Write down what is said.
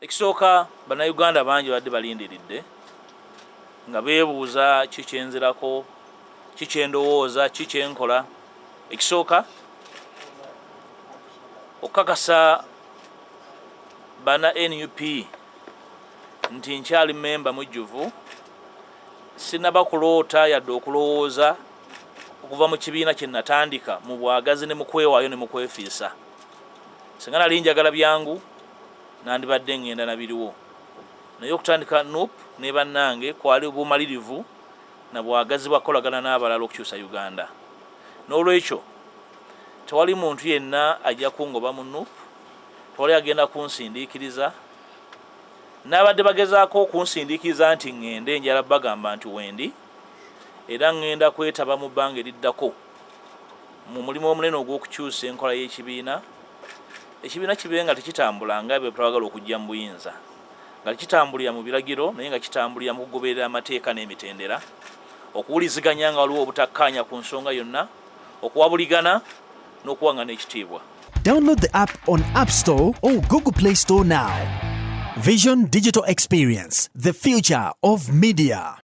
Ekisooka, Bannayuganda bangi badde balindiridde nga beebuuza ki kyenzirako, ki kyendowooza, ki kyenkola. Ekisooka, okukakasa bana NUP nti nkyali memba mujjuvu, sinaba kuloota yadde okulowooza okuva mu kibiina kye natandika mu bwagazi ne mu kwewaayo ne mu kwefiisa. Singa nali njagala byangu, nandibadde ngenda na biriwo, naye okutandika NUP ne bannange kwali bumalirivu na bwagazi bwa kukolagana n'abalala okukyusa Uganda. N'olwekyo tewali muntu yenna ajja kungoba mu NUP, tewali agenda kunsindiikiriza. N'abadde bagezaako okunsindiikiriza nti ŋŋende, njala bagamba nti wendi era ŋŋenda kwetaba mu bbanga eriddako mu mulimu omunene ogw'okukyusa enkola y'ekibiina, ekibiina kibe nga tekitambula nga bwe twagala okujja mu buyinza, nga tekitambulira mu biragiro, naye nga kitambulira mu kugoberera amateeka n'emitendera, okuwuliziganya nga waliwo obutakkaanya ku nsonga yonna, okuwabuligana n'okuwangana ekitiibwa. Download the app on App Store or Google Play Store now. Vision Digital Experience, the future of media.